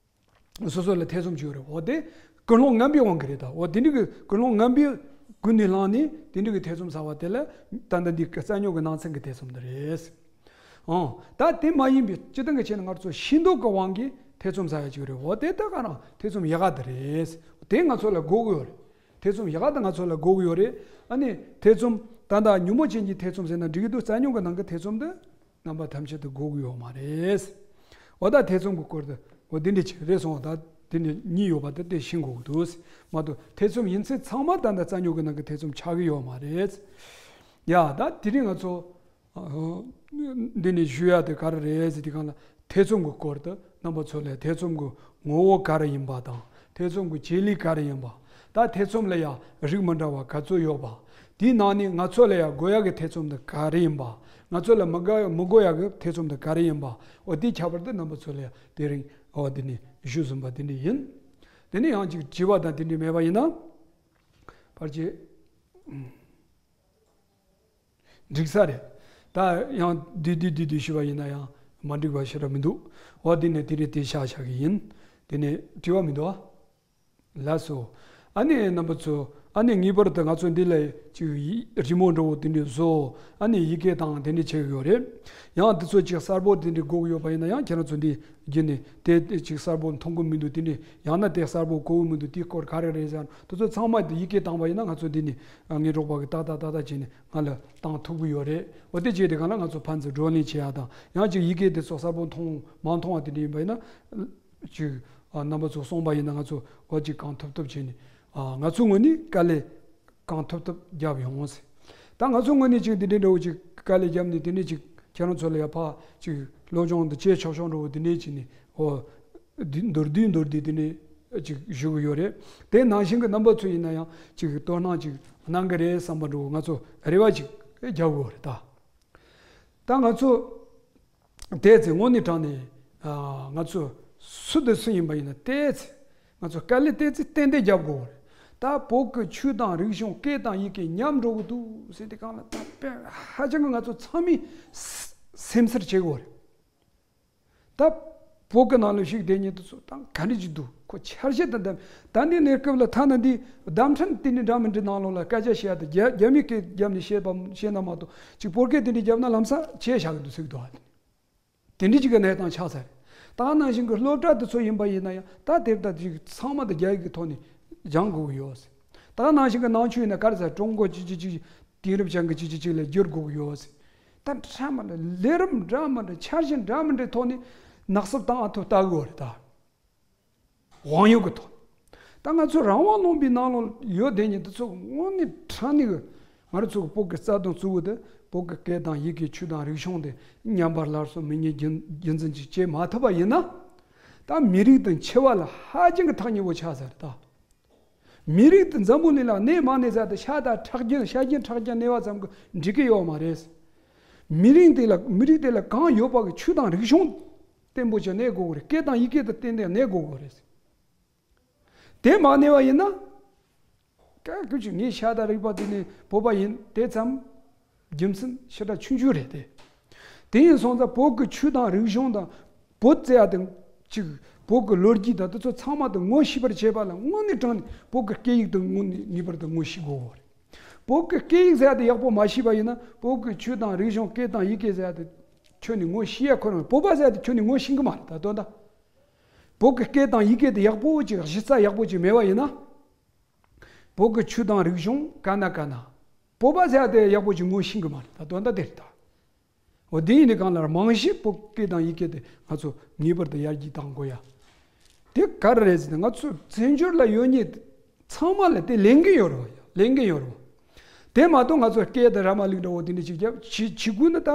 སོ་སོ་ལ་ཐེ་ཚོམ་ཅིག་ཡོད་རེད། འོ་དེ་ཀུན་སློང་ངན་པའི་དབང་གིས་རེད་ད། འོ་དེ་འདྲའི་གི་ཀུན་སློང་ངན་པའི་ཀུན་ནས་བསླངས་ནས་དེ་འདྲའི་གི་ཐེ་ཚོམ་ཟ་བ་དེ་ལ་ད་ལྟ་འདི་གི་རྩ་རྙོག་གི་ནང་ཚན་གྱི་ཐེ་ཚོམ་འདི་རེད། ཨང་། ད་དེ་མ་ཡིན་པའི་སྤྱིར་བཏང་གི་ཆ་ནས་ང་ཚོ་ཤེས་མདོག་གི་དབང་གིས་ཐེ་ཚོམ་ཟ་ཡ་ཅིག་རེད། འོ་དེ་ད་ག་རང་ཐེ་ཚོམ་ཡག་ག་དེ་རེད། དེ་ང་ཚོ་ལ་དགོས་ཀྱི་ཡོད་རེད། ཐེ་ཚོམ་ཡག་ག་དེ་ང་ཚོ་ལ་དགོས་ཀྱི་ཡོད་རེད། ཨ་ནི་ཐེ་ཚོམ་ད་ལྟ་ཉོན་མོངས་ཅན་གྱི་ཐེ་ཚོམ་ཟེར་ན་འགྲིག་གི་འདུག་རྩ་རྙོག་གི་ནང་གི་ཐེ་ཚོམ་དེ་རྣམ་པ་ཐམས་ཅད་དུ་དགོས་ཀྱི་ཡོད་མ་རེད། འོ་ད་ཐེ་ཚོམ་གྱི་སྐོར་དུ་འོ་འདི་འདྲ་ཅིག་རེད་སོང་། ད་དེ་ནས་གཉིས་ཡོད་པ་དེ་དེ་ཤེས་དགོས་ཀྱི་འདུག་མ་གཏོགས་ཐེ་ཚོམ་ཡིན་ཚད་ཚང་མ་ད་ལྟ་རྩ་རྙོག་གི་ནང་གི་ཐེ་ཚོམ་ཆགས་ཀྱི་ཡོད་མ་རེད། ཡ། ད་དེ་རིང་ང་ཚོ་འདི་ནས་ཞུ་ཡ་དེ་ག་རེ་རེད་ཟེར་དུས་གང་ལ། ཐེ་ཚོམ་གྱི་སྐོར་དུ་རྣམ་པ་ཚོ་ལ་ཐེ་ཚོམ་གྱི་ངོ་བོ་ག་རེ་ཡིན་པ་དང་། ཐེ་ཚོམ་གྱི་བྱེད་ལས་ག་རེ་ཡིན་པ། ད་ཐེ་ཚོམ་ལ་ཡང་རིགས་མི་འདྲ་བ་ག་ཚོད་ཡོད་པ། དེའི་ནང་ནས་ང་ཚོ་ལ་ཡང་དགོས་ཡ་གི་ཐེ་ཚོམ་དེ་ག་རེ་ཡིན་པ། ང་ཚོ་ལ་མི་དགའ་མི་དགོས་ཡ་གི་ཐེ་ཚོམ་དེ་ག་རེ་ཡིན་པ། འོ་དེའི་ཁྱད་པར་དེ་རྣམ་པ་ཚོ་ལ་ཡང་དེ་རིང་འོ་དེ་ནས་ཞུས་ཟིན་པ་དེ་འདྲ་ཡིན། དེ་ནས་ཡང་ཅིག་བྲི་བ་དང་དེ་འདྲ་མེད་པ་ཡིན་ན། ཕལ་ཆེར་འགྲིག་ས་རེད། ད་ཡང་བསྡུས་བསྡུས་བསྡུས་བསྡུས་ཞུས་པ་ཡིན་ན་ཡང་མ་འགྲིག་པ་ཞེ་དྲག་མི་འདུག་འོ་དེ་ནས་དེ་རེད། དེ་བཞག་བཞག་གི་ཡིན། དེ་ནས་དྲི་བ་མི་འདུག་ཨ། ལགས་སོ། ཨ་ནི་རྣམ་པ་ཚོ། ཨ་ནི་ངེས་པར་དུ་ང་ཚོ་འདི་ལ་ཅིག་རི་མོ་འདྲ་བོ་དེ་འདྲ་བཟོ། ཨ་ནི་ཡི་གེ་དང་དེ་འདྲ་བྱེད་ཀྱི་ཡོད་རེད། ཡང་དེ་ཚོ་ཅིག་གསལ་པོ་དེ་འདྲ་དགོས་ཀྱི་ཡོད་པ་ཡིན་ན་ཡང་ཁྱེད་རང་ཚོ་འདི་བརྒྱུད་ནས་དེ་དེ་ཅིག་གསལ་པོ་མཐོང་གི་མི་འདུག་དེ་འདྲ་ཡང་ན་དེ་གསལ་པོ་གོ་གི་མི་འདུག་དེའི་སྐོར་ག་རེ་རེད་ཟེར་ན། དེ་ཚོ་ཚང་མ་དེ་ཡི་གེ་བཏང་པ་ཡིན་ན་ང་ཚོ་འདི་ནས་ངའི་རོགས་པ་གིས་ཏག་ཏག་ཏག་ཏག་བྱས་ནས་ང་ལ་བཏང་ཐུབ་ཀྱི་ཡོད་རེད། འོ་དེ་བྱས་དེ་གང་ལ་ང་ཚོ་ཕན་ཚུན་བགྲོ་གླེང་བྱེད་ཡག་དང་། ཡང་ཅིག་ཡི་གེ་དེ་ཚོ་གསལ་པོ་མཐོང་མ་མཐོང་བ་དེ་འདྲ་ཡིན་པ་ཡིན་ན། ཅིག་ཨ། རྣམ་པ་ཚོ་གསུངས་པ་ཡིན་ན་ང་ཚོ་འོ་ཅིག་གང་ཐུབ་ཐུབ་བྱས་ནས། ཨ། ང་ཚོའི་ངོས་ནས་དཀའ་ལས་གང་ཐུབ་ཐུབ་རྒྱབ་ཡོང་ཟེར། ད་ང་ཚོའི་ངོས་ནས་ཅིག་འདི་འདྲའི་འདྲ་བོ་ཅིག་དཀའ་ལས་བརྒྱབ་ནས་དེ་ནས་ཅིག་ཁྱེད་རང་ཚོ་ལ་ཡ་ཕར་ཅིག་སློབ་སྦྱོང་འདི་བྱས་ཆོག་ཆོག་འདྲ་བོ་དེ་འདྲས་བྱས་ནས། འོ། འདི་མདོར་བསྡུས་མདོར་བསྡུས་དེ་འདྲས་ཅིག་ཞུ་གི་ཡོད་རེད། དེ་ནང་བཞིན་གྱི་རྣམ་པ་ཚོ་ཡིན་ན་ཡང་ཅིག་དོ་སྣང་ཅིག་གནང་གི་རེད་བསམ་པ་འདྲ་བོ་ང་ཚོ་རེ་བ་ཅིག་རྒྱབ་དགོས་རེད་ད། ད་ང་ཚོ་བལྟས་ཚེ་དངོས་གནས་དྲང་གནས། ཨ། ང་ཚོ་སུ་དང་སུ་ཡིན་པ་ཡིན་ན་བལྟས་ཚེ། ང་ཚོ་དཀའ་ལས་བལྟས་ཚེ་ཏན་ཏན་རྒྱབ་དགོས་རེད། ད་བོད་ཀྱི་ཆོས་དང་རིག་གཞུང་སྐད་དང་ཡི་གེ་ཉམས་འགྲོ་གི་འདུག་ཟེར་དེ་གང་ལ་ད་དཔེ་ཧ་ཅང་གི་ང་ཚོ་ཚང་མས་སེམས་འཚབ་བྱེད་དགོས་རེད། ད་བོད་ཀྱི་ནང་ལ་བཞུགས་བསྡད་མཁན་དེ་ཚོ་ད་ག་འདྲ་ཅིག་འདུག་ཁོ་འཆར་གཞི་དང་ལྡན། ད་ནི་གནས་སྐབས་ལ་ཐ་ན་འདི་བརྡ་འཕྲིན་དེ་འདྲ་འདྲ་མི་འདྲ་ནང་ལོགས་ལ་སྐད་ཆ་བཤད་ཡ་དེ་རྒྱ་རྒྱ་མིའི་སྐད་རྒྱབ་ནས་བཤད་པ་བཤད་ན་མ་གཏོགས་ཅིག་བོད་སྐད་དེ་འདྲ་རྒྱབ་ན་ལམ་སང་བྱས་བཞག་གི་འདུག་ཟེར་གི་འདུག་ཨ། དེ་འདྲ་ཅིག་གི་གནས་སྟངས་ཆགས་ཚར་རེད། ད་ནང་བཞིན་གྱི་སློབ་གྲྭ་དེ་ཚོ་ཡིན་པ་ཡིན་ན་ཡང་ད་དེབ་ད་ཅིག་ཚང་མ་དེ་རྒྱ་ཡིག་གི་ཐོག་ནས་སྦྱང་དགོས་ཀྱི་ཡོད་ཟེར། ད་ནང་བཞིན་གྱི་ནང་ཆོས་ཡིན་ན་ག་རེ་ཟེར། ཀྲུང་གོ་ཅི་ཅི་ཅི། དེང་རབས་ཅན་གྱི་ཅི་ཅི་ཅིག་ལ་བསྒྱུར་དགོས་ཀྱི་ཡོད་ཟེར། ད་འདྲ་མི་འདྲ་ལས་རིམ་འདྲ་མི་འདྲ་འཆར་གཞི་འདྲ་མི་འདྲའི་ཐོག་ནས་ནག་སུབ་བཏང་ཨ་ཐུབ་ལྟ་གི་ཡོད་རེད་ད། དབང་ཡོད་ཀྱི་ཐོག་ད་ང་ཚོ་རང་དབང་ལུང་པའི་ནང་ལོགས་ཡོད་བསྡད་མཁན་དེ་ཚོ་དངོས་གནས་དྲང་གནས་ཀྱི་ང་རང་ཚོ་གི་བོད་ཀྱི་རྩ་དོན་གཙོ་བོ་དེ་བོད་ཀྱི་སྐད་དང་ཡི་གེ་ཆོས་དང་རིག་གཞུང་དེ་ཉམས་པ་སླར་གསོ་མི་ཉམས་རྒྱུན་རྒྱུན་འཛིན་ཅིག་བྱེད་མ་ཐུབ་པ་ཡིན་ན། ད་མི་རིགས་དང་འཆི་བ་ལ་ཧ་ཅང་གི་ཐག་ཉེ་བོ་ཆགས་ཚར་རེད་ད། མི་རིགས་དེ་འཛམ་བུ་གླིང་ལ་གནས་མ་གནས་ཟེར་དེ་ཤ་དང་ཁྲག་རྒྱུན་ཤ་རྒྱུན་ཁྲག་རྒྱུན་གནས་པ་ཙམ་གྱིས་འགྲིག་གི་ཡོད་མ་རེད། མི་རིགས་དེ་ལ་མི་རིགས་དེ་ལ་གང་ཡོད་པ་གི་ཆོས་དང་རིག་གཞུང་བརྟན་པོ་ཅིག་གནས་དགོས་ཀྱི་རེད། སྐད་དང་ཡི་གེ་དང་བརྟན་ཏེ་གནས་དགོས་ཀྱི་རེད། དེ་མ་གནས་པ་ཡིན་ན། སྐད་ཀྱི་ཆོས་ངའི་ཤ་དང་རིག་པ་དེ་ནི་བོད་པ་ཡིན་དེ་ཙམ། རྒྱུ་མཚན་ཞེ་དྲག་ཆུང་ཆུང་རེད་དེ། དེ་ཡིན་སོང་ཙང་བོད་ཀྱི་ཆོས་དང་རིག་གཞུང་དང་། བོད་ཟེར་ཡ་དེ་གཅིག་བོད་ཀྱི་ལོ་རྒྱུས་དང་དེ་ཚོ་ཚང་མ་དེ་ངོ་ཤེས་པར་བྱེད་པ་ལ་དངོས་གནས་དྲང་གནས་བོད་ཀྱི་སྐད་ཡིག་དེ་དངོས་གནས་ངེས་པར་དུ་ངོ་ཤེས་དགོས་རེད། བོད་ཀྱི་སྐད་ཡིག་ཟེར་ཡ་དེ་ཡག་པོ་མ་ཤེས་པ་ཡིན་ན་བོད་ཀྱི་ཆོས་དང་རིག་གཞུང་སྐད་དང་ཡི་གེ་ཟེར་ཡ་དེ་ཁྱོན་ནས་ངོ་ཤེས་ཡ་ཁོ་རང་། བོད་པ་ཟེར་ཡ་དེ་ཁྱོན་ནས་ངོ་ཤེས་གི་མ་རེད་ད་དོན་དག་བོད་ཀྱི་སྐད་དང་ཡི་གེ་དེ་ཡག་པོ་ཅིག་གཞི་རྩ་ཡག་པོ་ཅིག་མེད་པ་ཡིན་ན། བོད་ཀྱི་ཆོས་དང་རིག་གཞུང་ག་ན་ག་ན། བོད་པ་ཟེར་ཡ་དེ་ཡག་པོ་ཅིག་ངོ་ཤེས་གི་མ་རེད་ད་དོན་དག་དེ་རེད་ད། འོ་དེ་ཡིན་དུས་གང་ལ་རྨང་གཞི་བོད་སྐད་དང་ཡི་གེ་དེ་ང་ཚོ་ངེས་པར་དུ་ཡར་རྒྱས་གཏང་དགོས་ཡ། དེ་ག་རེ་རེད་ཟེར་ན་ང་ཚོ་བཙན་བྱོལ་ལ་ཡོད་མཁན་ཚང་མ་ལ་དེ་ལས་འགན་ཡོད་རེད་བ་ཡ། ལས་འགན་ཡོད་རེད་བ། དེ་མ་གཏོགས་ང་ཚོ་སྐད་དེ་ར་མ་ལུག་འདྲ་བོ་དེ་འདྲ་ཅིག་རྒྱབ་ཆི་ཆི་གུ་ནི་ད་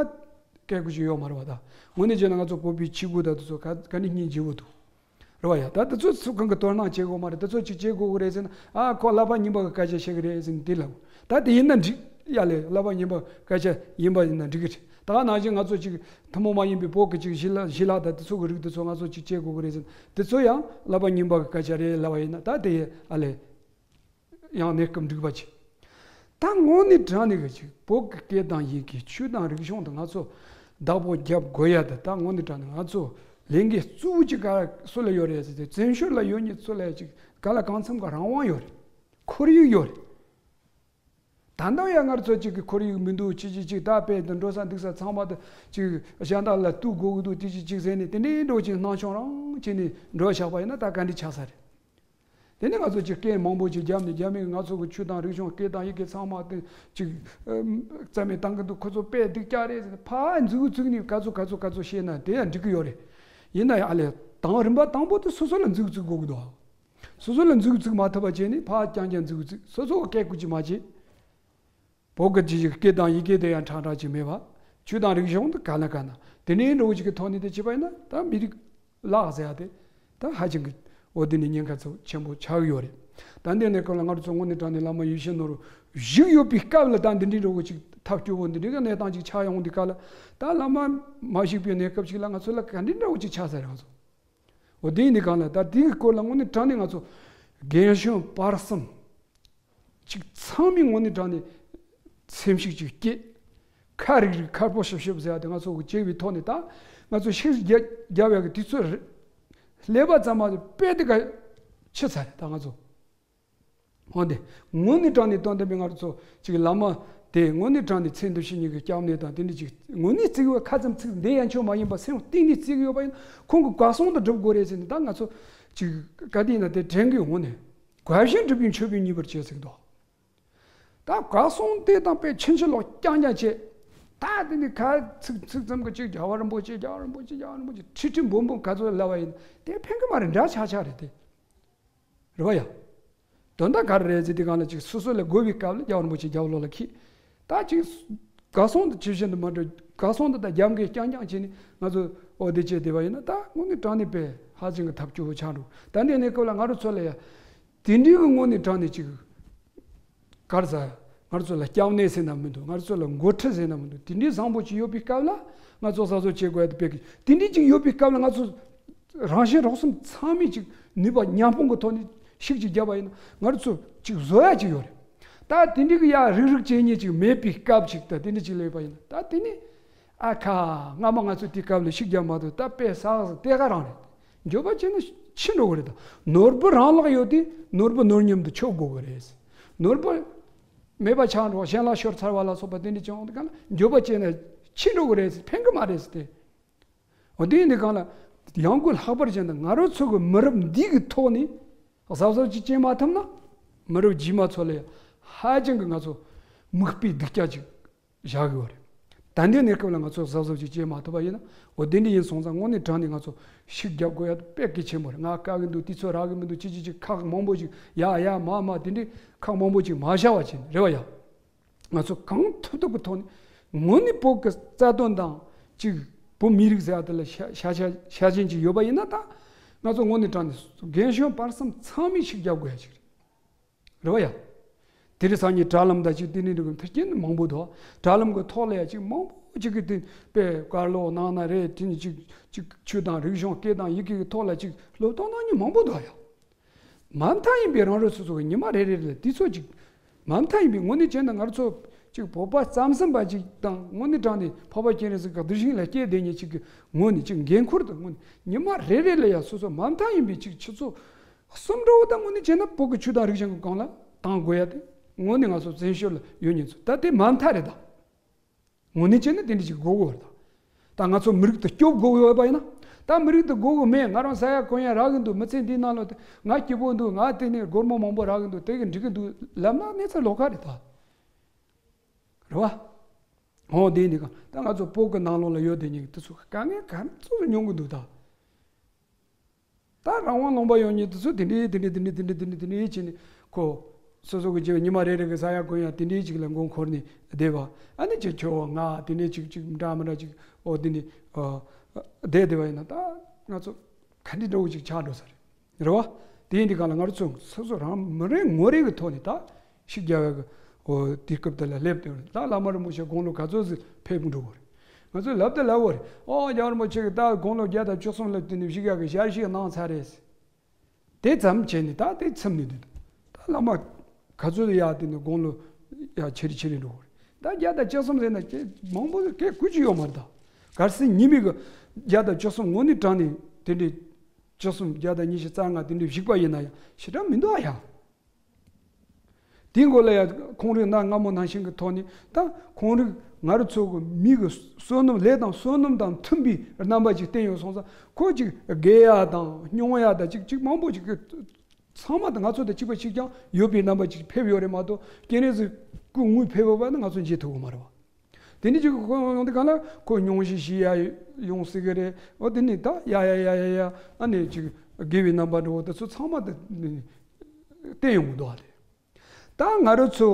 སྐད་གུ་ཅིག་ཡོད་མ་རེད་བ་ད། དངོས་གནས་བྱས་ན་ང་ཚོ་བོད་པའི་ཆི་གུ་ད་དེ་ཚོ་ག་ག་ནས་སྙིང་རྗེ་བོ་འདུག་རེད་བ་ཡ། ད་དེ་ཚོ་ཚོ་གང་གི་དོ་སྣང་བྱེད་དགོས་མ་རེད། དེ་ཚོ་ཅིག་བྱེད་དགོས་གི་རེད་ཟེར་ན། ཨ་ཁོ་ཀླད་པ་རྙིང་པ་གི་སྐད་ཆ་བཤད་གི་རེད་ཟེར་ནས་དེ་ལབ། ད་དེ་ཡིན་ན་འགྲིག་ཡ་ལེ། ཀླད་པ་རྙིང་པ་སྐད་ཆ་ཡིན་པ་ཡིན་ན་འགྲིག་གི་རེད། ད་ག་ནང་བཞིན་ང་ཚོ་ཅིག་ཐུན་མོང་མ་ཡིན་པའི་བོད་ཀྱི་ཅིག་ཞི་ལ་ཞི་ལ་དང་དེ་ཚོ་གི་རིགས་དེ་ཚོ་ང་ཚོ་ཅིག་བྱེད་དགོས་གི་རེད་ཟེར་ན། དེ་ཚོ་ཡང་ཀླད་པ་རྙིང་པ་གི་སྐད་ཆ་རེད་ལབ་པ་ཡིན་ན། ད་དེ་ཨ་ལེ། ཡང་གནས་སྐབས་འགྲིག་པ་ཅིག་ད་དངོས་གནས་དྲང་གནས་ཀྱི་ཅིག་བོད་ཀྱི་སྐད་དང་ཡི་གེ་ཆོས་དང་རིག་གཞུང་དེ་ང་ཚོ་བདག་པོ་རྒྱབ་དགོས་ཡ་དེ་ད་དངོས་གནས་དྲང་གནས་ང་ཚོ་ལས་འགན་གཙོ་བོ་ཅིག་ག་སུ་ལ་ཡོད་རེད་ཟེར་ཏེ། བཙན་བྱོལ་ལ་ཡོད་མཁན་ཚོ་ལ་ཅིག་གང་ལ་གང་འཚམ་གྱི་རང་དབང་ཡོད་རེད། ཁོར་ཡུག་ཡོད་རེད། ད་ལྟ་ཡང་སྔར་ཚོ་ཅིག་གི་ཁོར་ཡུག་མི་འདུག་ཅི་ཅི་ཅིག་ད་དཔེ་དེ་འགྲོ་ས་འདུག་ས་ཚང་མ་དེ་ཅིག་གཞན་དག་ལ་གཏུག་དགོས་ཀྱི་འདུག་ཅི་ཅི་ཅིག་ཟེར་ནས་དེ་འདྲའི་འགྲོ་ཅིག་སྣང་ཆུང་རང་བྱས་ནས་འགྲོ་བཞག་པ་ཡིན་ན་ད་ག་འདྲ་ཆགས་ས་རེད། དེ་ནས་ང་ཚོ་ཅིག་སྐད་མང་པོ་ཅིག་བརྒྱབ་ནས་རྒྱ་མི་གིས་ང་ཚོ་གི་ཆོས་དང་རིག་གཞུང་སྐད་དང་ཡི་གེ་ཚང་མ་དེ་ཅིག་རྩ་མེད་བཏང་གི་འདུག་ཁོ་ཚོ་དཔེ་སྡུག་ཅག་རེད་ཟེར་ནས་ཕར་འཛུགས་བཙུགས་ནས་ག་ཚོད་ག་ཚོད་ག་ཚོད་བཤད་ན་དེ་ཡང་འགྲིག་གི་ཡོད་རེད། ཡིན་ན་ཡང་ཨ་ལས་དང་རིམ་པ་དང་པོ་དེ་སོ་སོ་ལ་འཛུགས་བཙུགས་དགོས་ཀྱི་འདུག་སོ་སོ་ལ་འཛུགས་བཙུགས་མ་ཐུབ་པ་བྱས་ནས་ཕར་རྐྱང་རྐྱང་འཛུགས་བཙུགས། སོ་སོ་གི་སྐད་ཀུ་ཅི་མ་བྱེད། བོད་ཀྱི་ཅི་ཞིག་སྐད་དང་ཡི་གེ་དེ་ཡང་ཁྲག་ཁྲག་ཅིག་མེད་པ། ཆོས་དང་རིག་གཞུང་དེ་ག་ན་ག་ན། དེ་ནས་འགྲོ་བ་ཅིག་གི་ཐོག་ནས་དེ་བྱས་པ་ཡིན་ན་ད་མི་རིགས་བརླག་ཟེར་ཡ་དེ་ད་ཧ་ཅང་གི་འོ་དེ་ནས་ཉེན་ཁ་ཚབས་ཆེན་པོ་ཆགས་ཀྱི་ཡོད་རེད། ད་འདི་ནས་སྐབས་ལ་ང་རང་ཚོ་དངོས་གནས་དྲང་གནས་བླ་མ་ཡིད་བཞིན་ནོར་བུ་བཞུགས་ཡོད་པའི་སྐབས་ལ་ད་འདི་འདྲའི་འགྲོ་བ་ཅིག་ཐབས་སྐྱོ་བོ་འདི་འདྲའི་གི་གནས་སྟངས་ཅིག་ཆགས་ཡོང་དུས་སྐབས་ལ། ད་བླ་མ་མ་བཞུགས་པའི་གནས་སྐབས་ཅིག་ལ་ང་ཚོ་ལ་ག་འདྲའི་འདྲ་བོ་ཅིག་ཆགས་ས་རེད། ང་ཚོ། འོ་དེ་ཡིན་དུས་གང་ལ་ད་དེའི་སྐོར་ལ་དངོས་གནས་དྲང་གནས་ང་ཚོ་རྒན་གཞོན་བར་གསུམ་ཅིག་ཚང་མས་དངོས་གནས་དྲང་གནས་སེམས་ཤུགས་ཅིག་བསྐྱེད། ཁ་རིག་རིག་ཁ་པོ་ཤབ་ཤབ་ཟེར་ཡ་དེ་ང་ཚོ་གི་བྱས་པའི་ཐོག་ནས་ད་ང་ཚོ་ཤིག་རྒྱབ་རྒྱབ་ཡ་གི་དུས་ཚོད་རེད། ཀླད་པ་ཙམ་མ་ཟད་དཔེ་དེ་ག་ཕྱི་ཚར་རེད་ད་ང་ཚོ། འོན་ཏེ་དངོས་གནས་དྲང་གནས་དོན་དམ་པའི་ང་ཚོ་ཅིག་བླ་མ་དེ་དངོས་གནས་དྲང་གནས་ཚེ་འདི་ཕྱི་གཉིས་ཀྱི་སྐྱབས་གནས་དང་དེ་འདྲ་ཅིག་དངོས་གནས་བརྩི་གི་ཡོད་ཁ་ཙམ་ཚིག་འདི་ཡན་ཆོད་མ་ཡིན་པ་སེམས་གཏིང་ནས་བརྩི་གི་ཡོད་པ་ཡིན་ན་ཁོང་གི་གར་སོང་དུ་འགྲུབ་དགོས་རེད་ཟེར་ནས་ད་ང་ཚོ་ཅིག་ག་དུས་ཡིན་ན་དེ་དྲན་གི་ཡོད་དངོས་གནས་གར་བཞིན་སྒྲུབ་པའི་མཆོད་པའི་ཉེས་པར་བྱེད་ཟེར་གི་འདུག་ད་གར་སོང་དེ་དང་དཔེ་ཕྱིན་ཅི་ལོག་རྐྱང་རྐྱང་བྱེད། ད་དེ་ནི་ཁ་ཚིག་ཚིག་ཙམ་གྱི་ཅིག་རྒྱལ་བ་རིན་པོ་ཆེ་རྒྱལ་བ་རིན་པོ་ཆེ་རྒྱལ་བ་རིན་པོ་ཆེ་ཁྲི་ཁྲི་འབུམ་འབུམ་ག་ཚོད་ལབ་པ་ཡིན་དེ་ཕན་གི་མ་རེད། འདྲ་ཆགས་ཆགས་རེད་དེ། རེད་བ་ཡ། དོན་དག་ག་རེ་རེད་ཟེར་དུས་སྒང་ལ་ཅིག་སོ་སོ་ལ་དགོས་པའི་སྐབས་ལ་རྒྱལ་བ་རིན་པོ་ཆེ་རྒྱབ་ལོགས་ལ་འཁྱེར། ད་ཅིག་གར་སོང་དུ་ཇི་བཞིན་དུ་མ་འགྲོ་གར་སོང་དུ་ད་རྒྱབ་འགལ་རྐྱང་རྐྱང་བྱས་ནས་ང་ཚོ་འོ་དེ་བྱས་བསྡད་པ་ཡིན་ན་ད་དངོས་གནས་དྲང་གནས་དཔེ་ཧ་ཅང་གི་ཐབས་སྐྱོ་བོ་ཆགས་འགྲོ། ད་ནས་གནས་སྐབས་ལ་ང་རང་ཚོ་ལ་ཡ་དེ་འདྲའི་གི་དངོས་གནས་དྲང་གནས་ཅིག་གར་ཟ་ང་རང་ཚོ་ལ་སྐྱབས་གནས་ཟེར་ན་མི་འདུག་ང་རང་ཚོ་ལ་འགོ་ཁྲིད་ཟེར་ན་མི་འདུག་དེ་འདྲའི་བཟང་པོ་ཅིག་ཡོད་པའི་སྐབས་ལ་ང་ཚོ་གཟབ་གཟབ་བྱེད་དགོས་ཡ་དེ་དཔེ་གི་དེ་འདྲའི་ཅིག་ཡོད་པའི་སྐབས་ལ་ང་ཚོ་རང་གཞན་རོགས་གསུམ་ཚང་མས་ཅིག་ནུས་པ་མཉམ་སྤུངས་ཀྱི་ཐོག་ནས་ཤུགས་ཅིག་བརྒྱབ་པ་ཡིན་ན་ང་རང་ཚོ་ཅིག་བཟོ་ཡ་ཅིག་ཡོད་རེད། ད་དེ་འདྲའི་གི་ཡ་རིག་རིག་བྱེད་མཁན་ཅིག་མེད་པའི་སྐབས་ཅིག་ད་དེ་འདྲ་ཅིག་སླེབས་པ་ཡིན་ན་ད་དེ་ནི་ཨ་ཁ་སྔ་མ་ང་ཚོ་དེའི་སྐབས་ལ་ཤུགས་བརྒྱབ་མ་ཐུབ་ད་དཔེ་བསགས་སྟེ་ག་རང་རེད། འགྱོད་པ་བྱས་ན་ཕྱི་འགྲོ་གི་རེད་ད། ནོར་བུ་རང་ལག་ཡོད་དུས་ནོར་བུ་ནོར་མཉམ་དུ་ཆོག་དགོས་གི་རེད། ནོར་བུ་མེད་པ་ཆགས་འགྲོ་གཞན་ལ་ཤོར་ཚར་བ་ལ་སོགས་པ་དེ་འདྲ་བྱུང་དུས་ག་ལ་འགྱོད་པ་བྱས་ན་ཕྱི་འགྲོ་གི་རེད་ཕན་གི་མ་རེད་ཟེར་ཏེ། འོ་དེ་ཡིན་དུས་གང་ལ་ཡང་སྒོས་ལྷག་པར་བྱས་ན་ང་རང་ཚོ་གི་མི་རབས་འདི་གི་ཐོག་ནས་གཟབ་གཟབ་ཅིག་བྱེད་མ་ཐུབ་ན་མི་རབས་རྗེས་མ་ཚོ་ལ་ཡང་ཧ་ཅང་གི་ང་ཚོ་མིག་དཔེ་སྡུག་ཅག་ཅིག་བཞག་གི་ཡོད་རེད། ད་ལྟའི་གནས་སྐབས་ལ་ང་ཚོ་གཟབ་གཟབ་ཅིག་བྱེད་མ་ཐུབ་པ་ཡིན་ན་འོ་དེ་འདྲ་ཡིན་སོང་ཙང་དངོས་གནས་དྲང་གནས་ང་ཚོ་ཤུགས་རྒྱབ་དགོས་ཡ་དཔེ་གལ་ཆེན་པོ་རེད། ང་དཀའ་གི་འདུག་དུས་ཚོད་རག་གི་མི་འདུག་ཅི་ཅི་ཅི་ཁག་མང་པོ་ཅིག་ཡ་ཡ་མ་མ་དེ་འདྲའི་ཁག་མང་པོ་ཅིག་མ་བཞག་པ་བྱས་ནས་རེད་བ་ཡ། ང་ཚོ་གང་ཐུབ་ཐུབ་ཀྱི་ཐོག་ནས་དངོས་གནས་བོད་ཀྱི་རྩ་དོན་དང་ཅིག་བོད་མི་རིགས་ཟེར་བ་དེ་ལ་ཤ་ཤ་ཤ་ཤ་ཞེན་ཅིག་ཡོད་པ་ཡིན་ན་ད་ང་ཚོ་དངོས་གནས་དྲང་གནས་རྒན་གཞོན་བར་གསུམ་ཚང་མས་ཤུགས་རྒྱབ་དགོས་ཡ་ཅིག་རེད། རེད་བ་ཡ། དེ་རིང་སང་ཉིན་དྲ་ལམ་དང་ཅིག་དེ་ནས་འགྲོ་གི་མཐུན་རྐྱེན་མང་པོ་འདུག་དྲ་ལམ་གྱི་ཐོག་ལ་ཡ་ཅིག་མང་པོ་ཅིག་གིས་དེ་དཔེ་བཀའ་སློབ་གནང་ན་རེད་དེ་ནས་ཅིག་ཅིག་ཆོས་དང་རིག་གཞུང་སྐད་དང་ཡི་གེ་གི་ཐོག་ལ་ཅིག་སློབ་སྟོན་གནང་མཁན་མང་པོ་འདུག་ཡ། མ་མཐའ་ཡིན་པའི་རང་རང་སོ་སོ་གི་ཉི་མ་རེ་རེ་ལ་དུས་ཚོད་ཅིག་མ་མཐའ་ཡིན་པའི་དངོས་གནས་བྱས་ན་ང་ཚོ་ཅིག་བོད་པ་བརྩམས་ཟིན་པ་ཅིག་དང་དངོས་གནས་དྲང་གནས་འཕགས་པ་སྤྱན་རས་གཟིགས་གི་གདུལ་ཞིང་ལ་སྐྱེས་བསྡད་མཁན་ཅིག་གི་ངོས་ནས་ཅིག་འགན་ཁུར་དང་དངོས་གནས་ཉི་མ་རེ་རེ་ལ་ཡ་སོ་སོ་མ་མཐའ་ཡིན་པའི་ཅིག་ཆུ་ཚོད་གསུམ་འགྲོ་བ་དང་དངོས་གནས་བྱས་ན་བོད་ཀྱི་ཆོས་དང་རིག་གཞུང་གི་སྒང་ལ་བཏང་དགོས་ཡ་དེ་དངོས་གནས་ང་ཚོ་བཙན་བྱོལ་ལ་ཡོད་མཁན་ཚོ་ད་དེ་མ་མཐའ་རེད་ད། དངོས་གནས་བྱས་ན་དེ་འདྲ་ཞིག་དགོས་ཀྱི་ཡོད་རེད་ད། ད་ང་ཚོ་མི་རིགས་དེ་སྐྱོབ་དགོས་ཀྱི་ཡོད་པ་ཡིན་ན། ད་མི་རིགས་དེ་དགོས་ཀྱི་མེད་ང་རང་ས་ཡ་གོན་ཡ་རག་གི་འདུག་མི་ཚེ་འདིའི་ནང་ལོགས་དེ་ང་སྐྱིད་པོ་འདུག་ང་དེ་ནས་སྒོར་མོ་མང་པོ་རག་གི་འདུག་དེ་གི་འགྲིག་གི་འདུག་ལབ་ན་གནས་ཚུལ་ལོགས་ཀ་རེད་ད། རེད་བ། འོ་དེ་ནི་གང་ད་ང་ཚོ་བོད་ཀྱི་ནང་ལོགས་ལ་ཡོད་དེ་ཉིད་དེ་ཚོ་དཀའ་ངལ་ག་ཚོད་མྱོང་གི་འདུག་ད། ད་རང་དབང་ལུང་པ་ཡོད་མཁན་དེ་ཚོ་དེ་འདྲའི་དེ་འདྲའི་དེ་འདྲའི་དེ་འདྲའི་དེ་འདྲའི་དེ་འདྲའི་བྱས་ནས་ཁོ་སོ་སོ་གི་རྗེས་ཉི་མ་རེ་རེ་གི་ས་ཡ་གོན་ཡ་དེ་འདྲའི་ཅིག་ལ་མགོ་འཁོར་ནས་བསྡད་པ། ཨ་ནི་ཅིག་ཁྱོད་ང་དེ་འདྲའི་ཅིག་ཅིག་འདྲ་མི་འདྲ་ཅིག་འོ་དེ་འདྲའི་བསྡད་བསྡད་པ་ཡིན་ན་ད་ང་ཚོ་ག་འདྲའི་འདྲ་བོ་ཅིག་ཆགས་འགྲོ་ས་རེད། རེད་བ། དེ་ཡིན་དུས་གང་ལ་ང་རང་ཚོ་སོ་སོ་རང་མི་རེ་ངོ་རེ་གི་ཐོག་ནས་ད་ཤུགས་རྒྱག་ཡ་གི་འོ་དུས་སྐབས་དེ་ལ་སླེབས་དེ་ད་བླ་མ་རིན་པོ་ཆེ་དགུང་ལོ་ག་ཚོད་ཟིག་ཕེབས་འགྲོ་གི་རེད། ང་ཚོས་ལབ་དེ་ལབ་བོ་རེད། ཨོ་རྒྱལ་བ་རིན་པོ་ཆེ་གི་ད་དགུང་ལོ་བརྒྱ་དང་བཅུ་གསུམ་ལ་དེ་ནས་བཞུགས་ཡ་གི་ཞལ་བཞེས་གནང་ཚར་རེད། དེ་ཙམ་བྱས་ནས་ད་དེ་ཚིམ་ནས་འདུག་ད་བླ་མ་ག་ཚོད་ཡ་དེ་ནས་དགུང་ལོ་ཡ་ཆེ་རེ་ཆེ་རེ་འགྲོ་གི་རེད། ད་བརྒྱ་དང་བཅུ་གསུམ་ཟེར་ན་ཀྱེ་མང་པོ་སྐད་གུ་ཅི་ཡོད་མ་རེད་ད། གལ་སྲིད་ཉི་མའི་གི་བརྒྱ་དང་བཅུ་གསུམ་དངོས་གནས་དྲང་གནས་དེ་འདྲའི་བཅུ་གསུམ་བརྒྱ་དང་ཉི་ཤུ་རྩ་ལྔ་དེ་འདྲའི་བཞུགས་པ་ཡིན་ན་ཡང་ཞེ་དྲག་མི་འདུག་ཨ་ཡ། དེའི་མགོ་ལ་ཡ་ཁོང་རིགས་གནའ་སྔ་མོ་ནང་བཞིན་གྱི་ཐོག་ནས་ད་ཁོང་རིགས་ང་རང་ཚོ་གི་མི་གི་བསོད་ནམས་ལས་དང་བསོད་ནམས་དང་མཐུན་པའི་རྣམ་པ་ཅིག་བསྟན་ཡོད་སོང་ཙང་ཁོ་ཅིག་རྒས་ཡ་དང་སྙུང་ཡ་དང་ཅིག་ཅིག་མང་པོ་ཅིག་གི་ཚང་མ་དང་ང་ཚོ་དང་གཅིག་པ་གཅིག་རྐྱང་ཡོད་པའི་རྣམ་པ་ཅིག་ཕེབས་ཡོད་རེད་མ་གཏོགས་སྤྱན་རས་གཟིགས་སྐུ་དངོས་ཕེབས་པ་ན་ང་ཚོ་མཇལ་ཐུབ་ཀྱི་མ་རེད་བ། དེ་ནས་ཅིག་ཁོ་ཡོང་དུས་གང་ལ་ཁོ་སྙུང་གཞི་ཞིག་ཡ་ཡོང་སྲིད་ཀྱི་རེད། འོ་དེ་ནས་ད་ཡ་ཡ་ཡ་ཡ་ཡ་ཨ་ནི་ཅིག་དགེ་བའི་རྣམ་པ་འདྲ་བོ་དེ་ཚོ་ཚང་མ་དེ་བསྟན་ཡོང་གི་འདུག་ཨ་ལས། ད་ང་རང་ཚོ་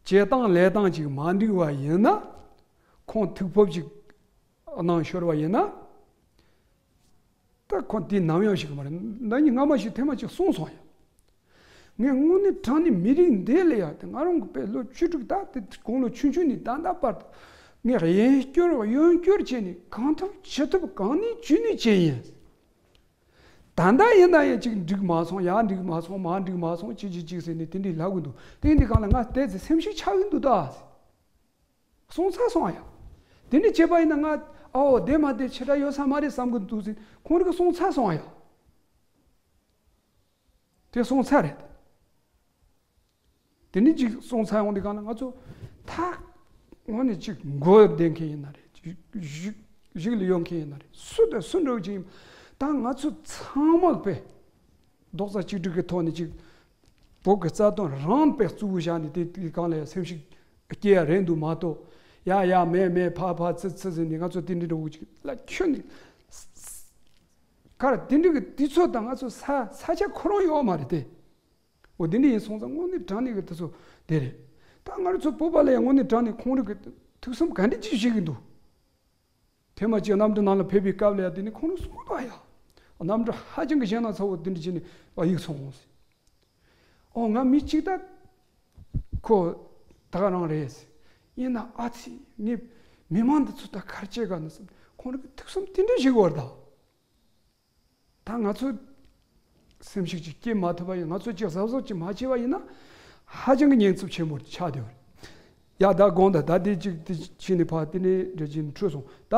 བྱེད་སྟངས་ལས་སྟངས་ཅིག་མ་འགྲིག་པ་ཡིན་ན་ཁོང་ཐུགས་ཕོག་ཅིག་གནང་ཤོར་བ་ཡིན་ན། ད་ཁོང་དེ་ནམ་ཡང་ཞིག་མ་རེད། ན་ནིང་སྔ་མ་ཞིག་ཐེངས་མ་ཅིག་གསུངས་སོང་ཡ། ངས་དངོས་གནས་དྲང་གནས་མི་རིགས་འདི་ལ་ཡ་དེ་ང་རང་གི་དཔེ་ལོ་བཅུ་དྲུག་ད་དེ་དགུང་ལོ་ཆུང་ཆུང་ནས་ད་ལྟ་བར་དུ་ངས་གཡེམ་སྐྱོར་གཡོན་སྐྱོར་བྱས་ནས་གང་ཐུབ་ཅི་ཐུབ་གང་ནུས་ཅི་ནུས་བྱས་ཡིན། ད་ལྟ་ཡིན་ན་ཡང་ཅིག་འགྲིག་མ་སོང་། ཡར་འགྲིག་མ་སོང་། མར་འགྲིག་མ་སོང་། ཅིག་ཅིག་ཅིག་ཟེར་ནས་དེ་འདྲའི་ལབ་གི་འདུག་དེ་འདི་གང་ལ་ང་བལྟས་ཚེ་སེམས་ཤུགས་ཆག་གི་འདུག་ད། སོང་ཚར་སོང་ཡ། དེ་འདྲ་བྱས་པ་ཡིན་ན་ང་ཨའོ་བསྡད་མ་བསྡད་ཆེ་དྲགས་ཡོད་ས་མ་རེད་བསམ་གི་འདུག་ཟེར། ཁོང་རིག་སོང་ཚར་སོང་ཡ། དེ་སོང་ཚར་རེད། དེ་ནས་ཅིག་སོང་ཚར་ཡོང་དུས་གང་ལ་ང་ཚོ་ཐག་ངོ་ནས་ཅིག་མགོ་བདེ་མཁན་ཡིན་ན་རེད། གཞུག་གཞུག་ལ་ཡོང་མཁན་ཡིན་ན་རེད། སུ་དང་སུ་འགྲོ་གི་ཡིན། ད་ང་ཚོ་ཚང་མ་པས་རྡོག་རྩ་གཅིག་སྒྲིལ་གྱི་ཐོག་ནས་ཅིག་བོད་ཀྱི་རྩ་དོན་རང་དཔེ་གཙོ་བོ་བཞག་ནས་དེ་དེ་གང་ལ་ཡང་སེམས་ཤུགས་སྐྱེ་ཡ་རེད་འདུག་མ་གཏོགས། ཡ་ཡ་མེད་མེད་ཕ་ཕ་ཚི་ཚི་ཟེར་ནས་ང་ཚོ་དེ་འདྲ་འགྲོ་གི་ཅིག་ལ་ཁྱོད་ནི་གར་དེ་འདྲ་གི་དུས་ཚོད་དང་ང་ཚོ་ས་ས་ཆ་ཁོ་རང་ཡོད་མ་རེད་དེ། འོ་དེ་འདྲ་ཡིན་སོང་ཙང་དངོས་གནས་དྲང་གནས་ཀྱི་དེ་ཚོ་དེ་རེད། ད་ང་རང་ཚོ་བོད་པ་ལ་ཡང་དངོས་གནས་དྲང་གནས་ཁོང་རང་གི་ཐུགས་བསམ་ག་འདྲ་ཅིག་བཞེས་ཀྱི་འདུག་ཐེངས་མ་གཅིག་གནམ་གྲུ་ནང་ལ་ཕེབས་པའི་སྐབས་ལ་ཡང་དེ་ནི་ཁོང་རང་གསུངས་འདུག་ཡ། གནམ་གྲུ་ཧ་ཅང་གི་གཞན་ན་ཚ་བོ་དེ་འདྲ་བྱས་ནས་ཨ་ཡིག་ཚང་འོང་ཟེར། ཨོ་ང་མི་གཅིག་ད་ཁོ་ད་ག་རང་རེད་ཟེར། ཡིན་ན་ཨ་ཙི་ངས་མི་མང་འདི་ཚོ་ད་གར་བྱེད་ག་ན་བསམ། ཁོང་རང་གི་ཐུགས་བསམ་དེ་འདྲ་བཞེས་ཀྱི་ཡོད་རེད་ད། ད་ང་ཚོ་སེམས་ཤུགས་ཅིག་སྐྱེ་མ་ཐུབ་པ་ཡིན། ང་ཚོ་ཅིག་གཟབ་གཟབ་ཅིག་མ་བྱས་པ་ཡིན་ན་ཧ་ཅང་གི་ཉེན་ཚབས་ཆེན་པོ་ཆགས་བསྡད་པ་རེད། ཡ་ད་དགོངས་དག་ད་འདི་ཅིག་འདི་ཕྱིན་ནས་ཕར་དེ་ནས་འདྲ་ཅིག་འཕྲོས་སོང་། ད་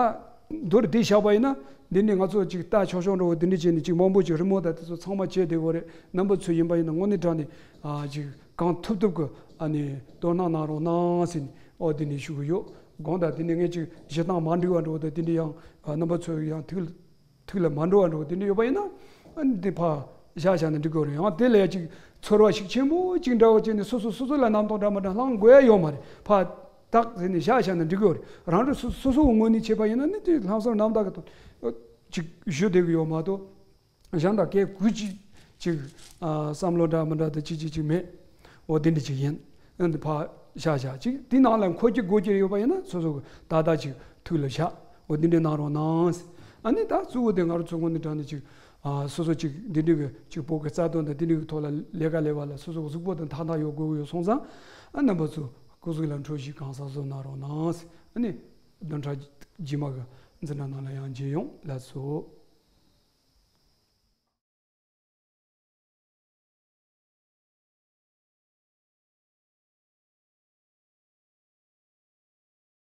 མདོར་འདི་བཞག་པ་ཡིན་ན་འདི་ནས་ང་ཚོ་ཅིག་ལྟ་ཆོག་ཆོག་འགྲོ་བ་འདི་འདྲ་བྱས་ནས་ཅིག་མང་པོ་ཅིག་རི་མོ་དང་དེ་ཚོ་ཚང་མ་བྱས་བསྡད་ཡོད་རེད། རྣམ་པ་ཚོ་ཡིན་པ་ཡིན་ན་དངོས་གནས་དྲང་ནས་ཨ་ཅིག་གང་ཐུབ་ཐུབ་ཀྱི་ཨ་ནི་དོ་སྣང་གནང་རོགས་གནང་ཟེར་ནས་ཨོ་འདི་ནས་ཞུ་གི་ཡོད། དགོངས་དག་དེ་ནས་ངས་ཅིག་བཞེད་སྟངས་མ་འགྲིག་པ་འགྲོ་བ་དང་དེ་འདྲ་ཡང་ཨ་རྣམ་པ་ཚོ་ཡང་ཐུགས་ཐུགས་ལ་མ་འགྲོ་བ་འགྲོ་དེ་འདྲ་ཡོད་པ་ཡིན་ན། ཨ་ནི་དེ་ཕར་བཞག་བཞག་ནས་འགྲིག་གི་རེད། ཡང་དེ་ལས་ཅིག་ཚོར་བ་ཞིག་ཆེན་པོ་ཅིག་འདྲ་བོ་བྱས་ནས་སོ་སོ་སོ་སོ་ལ་རྣམ་རྟོག་འདྲ་མི་འདྲ་བསླང་དགོས་ཡ་ཡོད་མ་རེད། ཕར་ཐག་ཟེར་ནས་བཞག་བཞག་ནས་འགྲིག་གི་རེད། རང་རང་སོ་སོ་སོ་སོ་ངོས་ནས་བྱས་པ་ཡིན་ན་ནི་དེ་ལྷག་བསམ་རྣམ་དག་གི་ཐོག་ཅིག་ཞུ་བསྡད་ཀྱི་ཡོད་མ་གཏོགས། གཞན་དག་སྐད་གུས་ཅིག་ཅིག་ཨ་བསམ་བློ་འདྲ་མི་འདྲ་དང་ཅིག་ཅིག་ཅིག་མེད། འོ་དེ་འདྲ་ཅིག་ཡིན། ཨ་ནི་ཕར་བཞག་བཞག་ཅིག་དེ་ནང་ལ་མཁོ་རྒྱུ་དགོས་རྒྱུ་ཡོད་པ་ཡིན་ན་སོ་སོ་གི་ད་ལྟ་ཅིག་ཐུགས་ལ་བཞག་འོ་འདི་འདྲ་གནང་རོགས་གནང་། ཨ་ནི་ད་གཙོ་བོ་དེ་ང་རང་ཚོ་དངོས་གནས་དྲང་གནས་ཅིག་ཨ་སོ་སོ་ཅིག་འདི་འདྲ་གི་ཅིག་བོད་ཀྱི་རྩ་དོན་དང་འདི་འདྲ་གི་ཐོག་ལ་ལས་ཀ་ལས་པ་ལ་སོ་སོ་གཟུགས་པོ་དང་ཐག་ཐག་ཡོད་དགོས་ཀྱི་ཡོད་སོང་ཙང་། ཨ་རྣམ་པ་ཚོ་སྐུ་གཟུགས་ལ་འཕྲོད་བཞེས་གང་ཟག་བཟོ་གནང་རོགས་གནང་། ཨ་ནི་བདུན་ཕྲག་རྗེས་མ་གི་འཛིན་གྲྭ་ནང་ལ་ཡང་མཇལ་ཡོང་། ལགས་སོ།